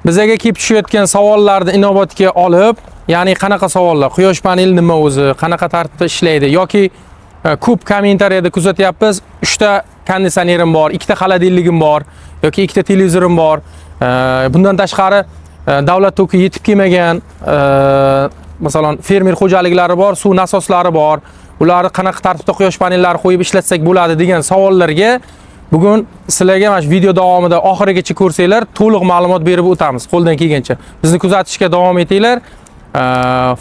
Bizaga kelib tushayotgan savollarni inobatga olib, ya'ni qanaqa savollar, quyosh paneli nima o'zi, qanaqa tartibda ishlaydi yoki ko'p kommentariyada kuzatyapmiz, 3 ta konditsionerim bor, 2 ta холодильник im bor yoki 2 ta televizorim bor. Bundan tashqari davlat toki yetib kelmagan, masalan, fermer xo'jaliklari bor, suv nasoslari bor. Ularni qanaqa tartibda quyosh panellari qo'yib ishlatsak bo'ladi degan savollarga bugun sizlarga mana shu video davomida oxirigacha ko'rsanglar, to'liq ma'lumot berib o'tamiz qo'ldan kelgancha. Bizni kuzatishga davom etinglar.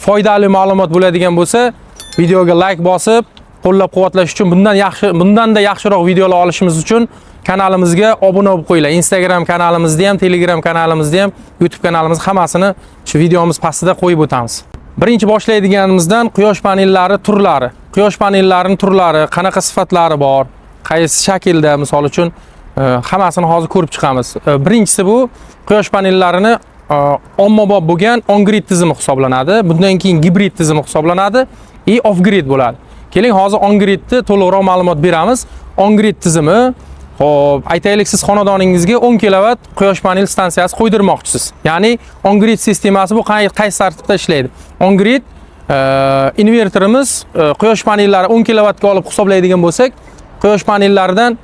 Foydali ma'lumot bo'ladigan bo'lsa, videoga like bosib, qo'llab-quvvatlash uchun bundanda yaxshiroq videolar olishimiz uchun kanalimizga obuna bo'lib qo'yinglar. Instagram kanalimizda ham, Telegram kanalimizda ham, YouTube kanalimiz, hammasini shu videomiz pastida qo'yib o'tamiz. Birinchi boshlaydiganimizdan quyosh panellari turlari. Quyosh panellarining turlari, qanaqa sifatlari bor, qaysi shaklda, misol uchun, hammasini hozir ko'rib chiqamiz. Birinchisi bu quyosh panellarini ommabop bo'lgan on-grid tizimi hisoblanadi. Bundan keyin gibrid tizimi hisoblanadi и off-grid bo'ladi. Keling, hozir on-gridni to'liqroq ma'lumot beramiz. On-grid tizimi, xo'p, aytaylik, siz xonadoningizga 10 kilovat quyosh panel stansiyasi qo'ydirmoqchisiz. Ya'ni on-grid sistemasi bu qaysi tartibda ishlaydi? On-grid inverterimiz quyosh panellari 10 kilovatga olib hisoblaydigan bo'lsak, quyosh panellaridan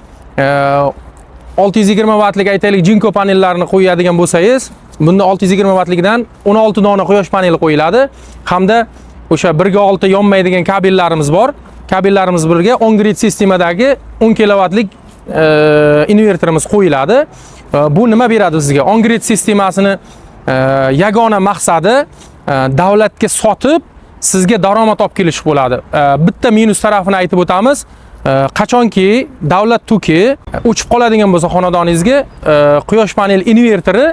620 vattlik, aytaylik, Jinko panellarini qo'yadigan bo'lsangiz, bunda 620 vattlikdan 16 dona quyosh paneli qo'yiladi hamda o'sha 1 ga 6 yonmaydigan kabellarimiz bor. Kabellarimiz birga on-grid sistemadagi 10 kilovatlik inverterimiz qo'yiladi. Bu nima beradi sizga? On-grid sistemasini yagona maqsadi davlatga sotib sizga daromad olib kelish bo'ladi. Bitta minus tarafini aytib o'tamiz. Qachonki davlat toki o'chib qoladigan bo'lsa xonadoningizga, quyosh panel inverteri,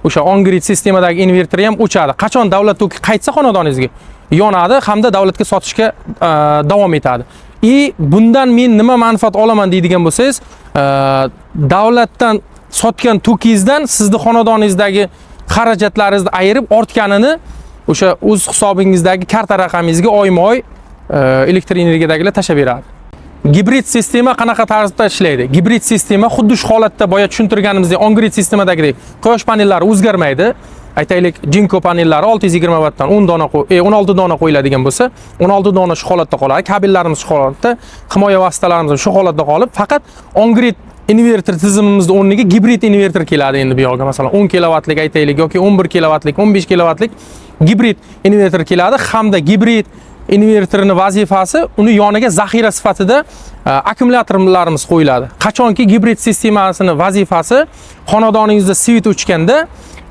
o'sha on-grid sistemadagi inverteri ham o'chadi. Qachon davlat toki qaytsa, xonadoningizga yonadi hamda davlatga sotishga davom etadi. И bundan men nima manfaat olaman deydigan bo'lsangiz, davlatdan sotgan tokingizdan sizni xonadoningizdagi xarajatlaringizni ayirib, ortganini o'sha o'z hisobingizdagi karta raqamingizga oyma-oy elektr energiyadagilar tashlab beradi. Gibrid sistema qanaqa tarzda ishlaydi? Gibrid sistema xuddi shu holatda, boya tushuntirganimizdek, on-grid sistemadagidek quyosh panellari o'zgarmaydi. Aytaylik, Jinko panellari 620 vattdan 10 dona, 16 dona qo'yiladigan bo'lsa, 16 dona shu holatda qoladi. Kabellarimiz shu holatda, himoya vositalarimiz shu holatda qolib, faqat on-grid inverter tizimimizni o'rniga gibrid inverter keladi endi bu yoqqa. Masalan, 10 kilovatlik aytaylik yoki 11 kilovatlik, 15 kilovatlik gibrid inverter keladi hamda gibrid inverterni vazifasi uni yoniga zaxira sifatida akkumulyatorlarimiz qo'yiladi. Qachonki gibrid sistemasini vazifasi, xonadoningizda свет o'chganda,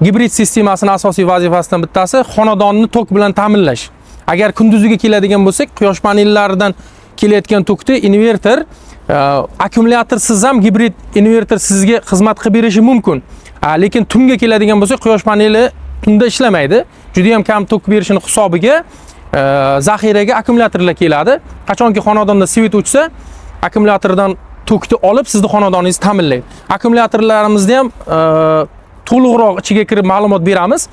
gibrid sistemasini asosiy vazifasidan bittasi xonadonni tok bilan ta'minlash. Agar kunduziga keladigan bo'lsak, quyosh panellaridan kelayotgan tokni inverter akkumulyatorsiz ham gibrid inverter sizga xizmat qilib berishi mumkin. Lekin tunga keladigan bo'lsak, quyosh paneli tunda ishlamaydi. Juda ham kam tok berishini hisobiga zaxiraga akkumulyatorlar keladi. Qachonki xonadonda свет o'chsa, akkumulyatordan tokni olib sizni xonadoningizni ta'minlaydi. Akkumulyatorlarimizni ham to'liqroq ichiga kirib ma'lumot beramiz.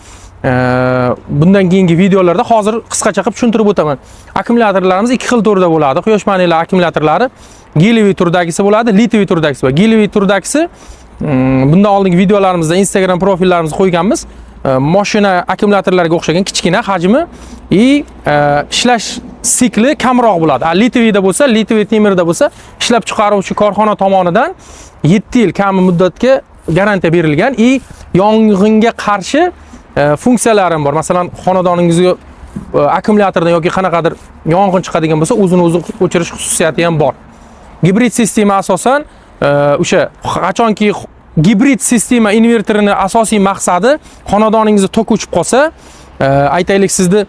Bundan keyingi videolarda, hozir qisqacha qilib tushuntirib o'taman. Akkumulyatorlarimiz ikki xil turda bo'ladi. Quyosh paneli akkumulyatorlari гелевый turdagisi bo'ladi, литиевый turdagisi bo'ladi. Гелевый turdagisi bundan oldingi videolarimizda Instagram profillarimizga qo'yganmiz. Moshina akkumulyatorlariga o'xshagan kichkina hajmi и ishlash sikli kamroq bo'ladi. А литиевый da bo'lsa, литиевый temirda bo'lsa, ishlab chiqaruvchi korxona tomonidan 7 yil kami muddatga garantiya berilgan и yong'inga qarshi funksiyalari ham bor. Masalan, xonadoningizga akkumulyatordan yoki qanaqadir yong'in chiqadigan bo'lsa, o'zini o'zi o'chirish xususiyati ham bor. Gibrid sistema asosan o'sha qachonki gibrid sistema inverterini asosiy maqsadi, xonadoningizda tok o'chib qolsa, aytaylik, sizni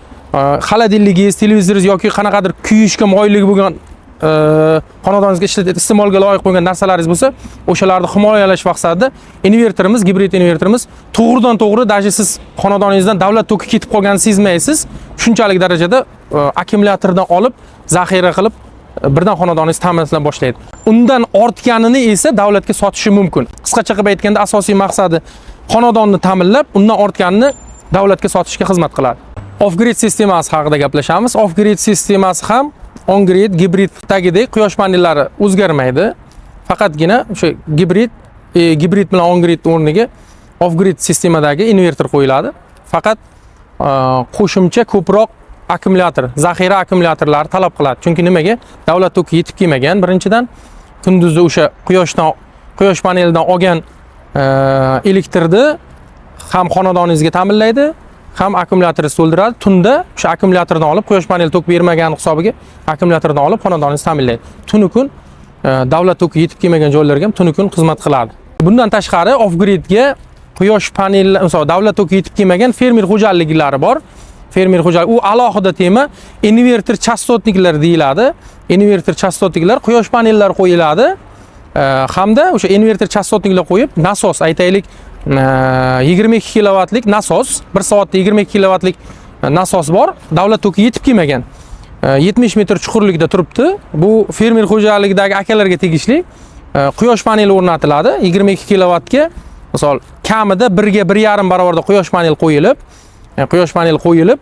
холодильник ingiz, televizoringiz yoki qanaqadir kuyishga moyilligi bo'lgan xonadoningizga iste'molga loyiq bo'lgan narsalaringiz bo'lsa, o'shalarni himoyalash maqsadida inverterimiz, gibrid inverterimiz to'g'ridan to'g'ri, даже siz xonadoningizdan davlat toki ketib qolganini sezmaysiz. Shunchalik darajada akkumulyatordan olib, zaxira qilib, birdan xonadoningiz ta'minlana boshlaydi. Undan ortganini esa davlatga sotishi mumkin. Qisqacha qilib aytganda, asosiy maqsadi xonadonni ta'minlab, undan ortganini davlatga sotishga xizmat qiladi. Off-grid sistemasi haqida gaplashamiz. Off-grid sistemasi ham on-grid, gibrid tagidek quyosh panellari o'zgarmaydi. Faqatgina o'sha gibrid bilan on-grid o'rniga Off grid sistemadagi inverter qo'yiladi. Faqat qo'shimcha ko'proq akkumulyator, zaxira akkumulyatorlari talab qiladi. Chunki nimaga? Davlat toki yetib kelmagan birinchidan. Kunduzi o'sha quyoshdan, quyosh panelidan olgan elektrni ham xonadoningizga ta'minlaydi, ham akkumulyatoringizni to'ldiradi. Tunda o'sha akkumulyatordan olib, quyosh paneli tok bermagani hisobiga akkumulyatordan olib xonadoningizni ta'minlaydi. Tunu kun davlat toki yetib kelmagan joylarga ham tunu kun xizmat qiladi. Bundan tashqari, off gridga quyosh paneli, misol, davlat toki yetib kelmagan fermer xo'jaliklari bor. Fermer xo'jalik u alohida tema, инвертор частотник lar deyiladi. Инвертор частотник lar, quyosh panellari qo'yiladi. Hamda o'sha инвертор частотник lar qo'yib, nasos, aytaylik, 22 kilovatlik nasos, 1 soatda 22 kilovatlik nasos bor, davlat toki yetib kelmagan. 70 metr chuqurlikda turibdi. Bu fermer xo'jaligidagi akalarga tegishli. Quyosh paneli o'rnatiladi 22 kilovatga. Misol, kamida 1 ga 1,5 barobarda quyosh paneli qo'yilib,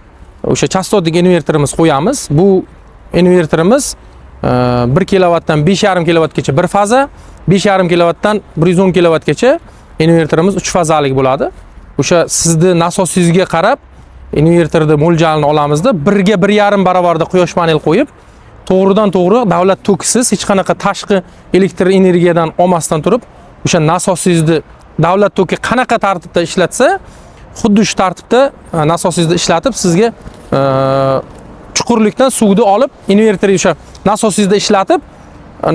o'sha частотник inverterimiz qo'yamiz. Bu inverterimiz 1 kilovatdan 5,5 kilovatgacha bir faza, 5,5 kilovatdan 110 kilovatgacha inverterimiz 3 fazalik bo'ladi. O'sha sizni nasosingizga qarab inverterni mo'ljalini olamizda, 1 ga 1,5 barobarda quyosh panel qo'yib, to'g'ridan to'g'ri davlat tokisiz, hech qanaqa tashqi elektr energiyadan olmasdan turib, o'sha nasosingizni davlat toki qanaqa tartibda ishlatsa, xuddi shu tartibda nasosingizni ishlatib, sizga chuqurlikdan suvni olib, inverter o'sha nasosingizda ishlatib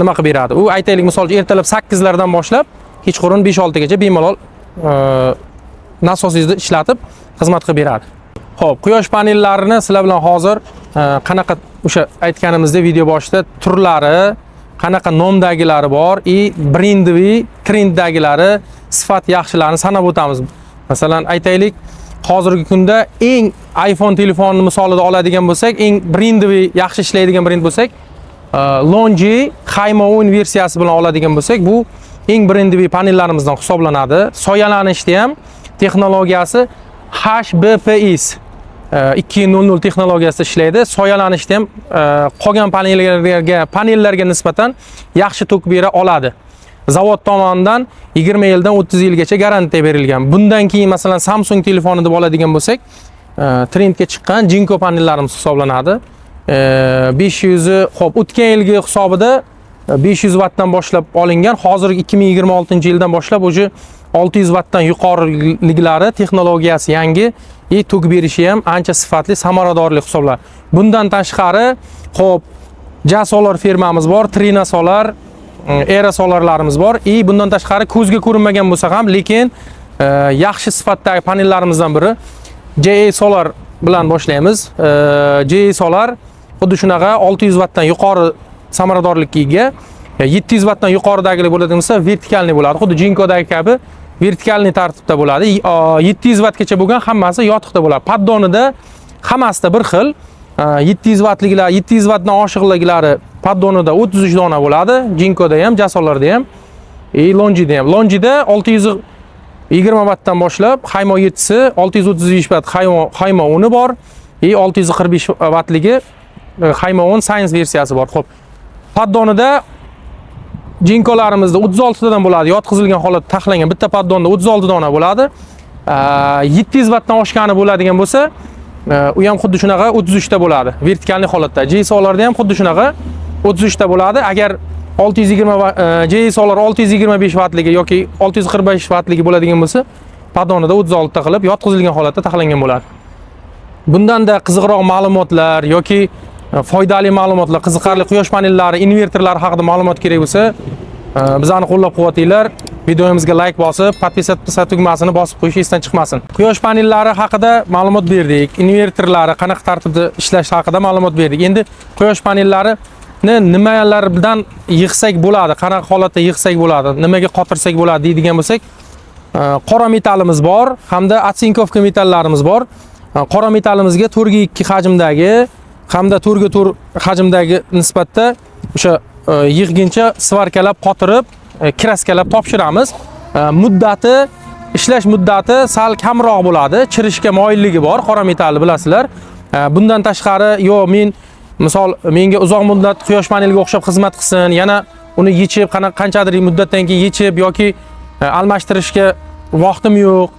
nima qilib beradi. U, aytaylik, misol uchun, ertalab 8 lardan boshlab kechqurun 5-6 gacha bemalol nasosingizni ishlatib xizmat qilib beradi. Xo'p, quyosh panellarini sizlar bilan hozir qanaqa, o'sha aytganimizdek video boshida, turlari, qanaqa nomdagilari bor и брендовый trenddagilari, sifat yaxshilarini sanab o'tamiz. Masalan, aytaylik, hozirgi kunda eng iPhone telefonini misolida oladigan bo'lsak, eng брендовый, yaxshi ishlaydigan brend bo'lsak, Longi Haimo 10 versiyasi bilan oladigan bo'lsak, bu eng брендовый panellarimizdan hisoblanadi. Soyalanishda ham texnologiyasi HBPS 2.00 texnologiyasida ishlaydi. Soyalanishda ham qolgan panellarga nisbatan yaxshi tok bera oladi. Zavod tomonidan 20 yildan 30 yilgacha garantiya berilgan. Bundan keyin, masalan, Samsung telefoni deb oladigan bo'lsak, trendga chiqqan Jinko panellarimiz hisoblanadi. 500, xo'p, o'tgan yilgi hisobida 500 vattdan boshlab olingan, hozirgi 2026-yildan boshlab уже 600 vattdan yuqoriliklari, texnologiyasi yangi и tok berishi ham ancha sifatli, samaradorlik hisoblanadi. Bundan tashqari, xo'p, Ja Solar firmamiz bor, Trina Solar, Era Solarlarimiz bor и bundan tashqari ko'zga ko'rinmagan bo'lsa ham, lekin yaxshi sifatdagi panellarimizdan biri JA Solar bilan boshlaymiz. JA Solar xuddi shunaqa 600 vattdan yuqori samaradorlikka ega. 700 vattdan yuqoridagilar bo'ladigan bo'lsa, вертикальный bo'ladi. Xuddi Jinkodagi kabi вертикальный tartibda bo'ladi. 700 vattgacha bo'lgan hammasi yotiqda bo'ladi. Поддон ida hammasida bir xil. 700 vattliklar, 700 vattdan oshiqliklari поддон ida 33 dona bo'ladi. Jinkoda ham, Jasolarda ham, и Longida ham. Longida 620 vattdan boshlab Haymo 7 si, 635 vatt Haymo 10 bor и 645 vattligi Haymo 10 Science versiyasi bor. Xo'p. Поддон ida Jinkolarimizda 36 tadan bo'ladi. Yotqizilgan holatda taxlangan bitta поддон da 36 dona bo'ladi. 700 vattdan oshgani bo'ladigan bo'lsa, u ham xuddi shunaqa 33 ta bo'ladi. Вертикальный holatda. JSO'larda ham xuddi shunaqa 33 ta bo'ladi. Agar 620 JA Solar 625 vattligi yoki 645 vattligi bo'ladigan bo'lsa, поддон ida 36 ta qilib yotqizilgan holatda taxlangan bo'ladi. Bundanda qiziqroq ma'lumotlar yoki foydali ma'lumotlar, qiziqarli quyosh panellari, inverterlari haqida ma'lumot kerak bo'lsa, bizani qo'llab-quvvatinglar. Videomizga like bosib, подписаться tugmasini bosib qo'yish esdan chiqmasin. Quyosh panellari haqida ma'lumot berdik, inverterlari qanaqa tartibda ishlashi haqida ma'lumot berdik. Endi quyosh panellarini nimalar bilan yig'sak bo'ladi, qanaqa holatda yig'sak bo'ladi, nimaga qotirsak bo'ladi deydigan bo'lsak, qora metallimiz bor hamda оцинковка metallarimiz bor. Qora metallimizga 4 ga 2 hajmdagi hamda 4 ga 4 hajmdagi nisbatda o'sha yig'guncha сварка lab qotirib, краска lab topshiramiz. Muddati, ishlash muddati sal kamroq bo'ladi. Chirishga moyilligi bor, qora metalni bilasizlar. Bundan tashqari, yo men, misol, menga uzoq muddat quyosh paneliga o'xshab xizmat qilsin, yana uni yechib, qanchadir muddatdan keyin yechib yoki almashtirishga vaqtim yo'q.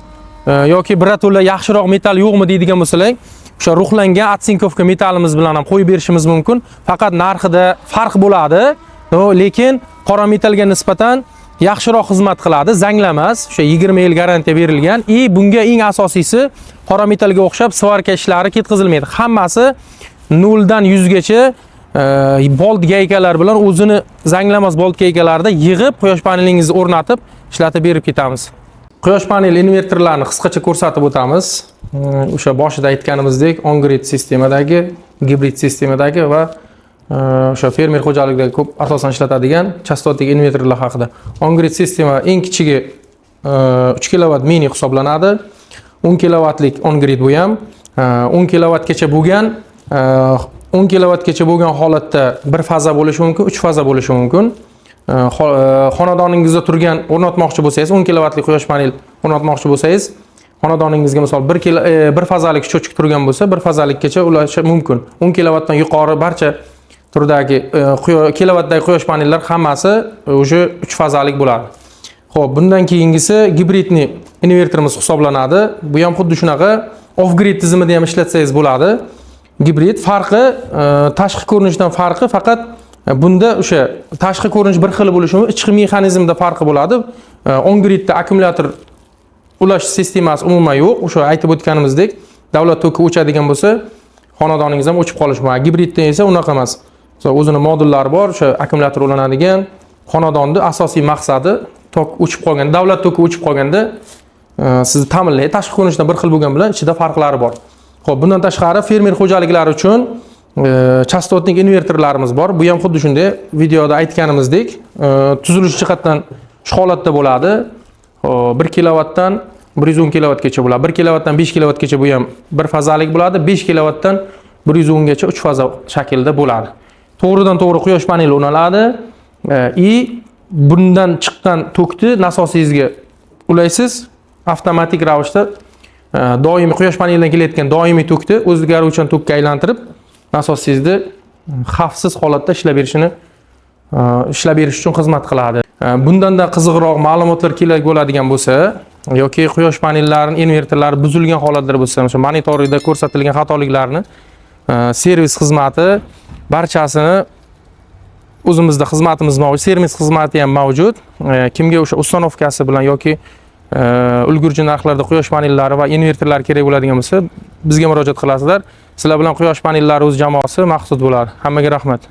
Yoki birato'la yaxshiroq metall yo'qmi deydigan bo'lsalar, o'sha ruhlangan отцинковка metallimiz bilan ham qo'yib berishimiz mumkin. Faqat narxida farq bo'ladi. Но, lekin qora metallga nisbatan yaxshiroq xizmat qiladi, zanglamas. O'sha 20 yil garantiya berilgan. И bunga eng asosiysi, qora metallga o'xshab сварка ishlari ketkazilmaydi. Hammasi 0 dan 100 gacha bolt gaykalar bilan, o'zini zanglamas bolt gaykalarida yig'ib, quyosh panelingizni o'rnatib, ishlatib berib ketamiz. Quyosh panel invertorlarini qisqacha ko'rsatib o'tamiz. O'sha boshida aytganimizdek, on-grid sistemadagi, gibrid sistemadagi va o'sha fermer xo'jaligida ko'p asosan ishlatadigan chastotlik invertorlar haqida. On-grid sistema eng kichigi 3 kilovat mini hisoblanadi. 10 kilovatlik on-grid bu ham. 10 kilovatgacha bo'lgan, 10 kilovatgacha bo'lgan holatda bir faza bo'lishi mumkin, 3 faza bo'lishi mumkin. Xonadoningizda turgan o'rnatmoqchi bo'lsangiz, 10 kilovatlik quyosh panel o'rnatmoqchi bo'lsangiz, xonadoningizga misol 1 kilo bir fazalik счетчик turgan bo'lsa, bir fazalikkacha ulashi mumkin. 10 kilovatdan yuqori barcha turdagi kilovatdagi quyosh panellar hammasi уже 3 fazalik bo'ladi. Xo'p, bundan keyingisi гибридный invertorimiz hisoblanadi. Bu ham xuddi shunaqa off grid tizimida ham ishlatsangiz bo'ladi. Gibrid farqi, tashqi ko'rinishdan farqi faqat bunda o'sha tashqi ko'rinish bir xil bo'lishi mumkin, ichki mexanizmda farqi bo'ladi. On gridda akkumulyator ulash sistemasi umuman yo'q. O'sha aytib o'tganimizdek, davlat toki o'chadigan bo'lsa, xonadoningiz ham o'chib qolishi mumkin. Gibridda esa unaqa emas. Masalan, o'zini modullari bor, o'sha akkumulyator ulanadigan. Xonadonni asosiy maqsadi tok o'chib qolganda, davlat toki o'chib qolganda sizni ta'minlaydi. Tashqi ko'rinishdan bir xil bo'lgani bilan ichida farqlari bor. Xo'p, bundan tashqari fermer xo'jaliklari uchun частотник invertorlarimiz bor. Bu ham xuddi shunday videoda aytganimizdek, tuzilish jihatdan shu holatda bo'ladi. Xo'p, 1 kilovatdan 110 kilovatgacha bo'ladi. 1 kilovatdan 5 kilovatgacha bu ham bir fazalik bo'ladi. 5 kilovatdan 110 gacha 3 faza shaklida bo'ladi. To'g'ridan to'g'ri quyosh paneli o'rnatiladi и bundan chiqqan tokni nasosingizga ulaysiz, avtomatik ravishda doimiy quyosh panelidan kelayotgan doimiy tokni o'zgaruvchan tokka aylantirib, nasosingizni xavfsiz holatda ishlab berish uchun xizmat qiladi. Bundanda qiziqroq ma'lumotlar kerak bo'ladigan bo'lsa yoki quyosh panellarini invertorlari buzilgan holatlar bo'lsa, o'sha monitorida ko'rsatilgan xatoliklarni servis xizmati barchasini o'zimizda xizmatimiz mavjud, servis xizmati ham mavjud. Kimga o'sha установка si bilan yoki ulgurji narxlarda quyosh panellari va invertorlar kerak bo'ladigan bo'lsa, bizga murojaat qilasizlar. Sizlar bilan Quyosh panellari o'z jamoasi Maqsud bo'ladi. Hammaga rahmat.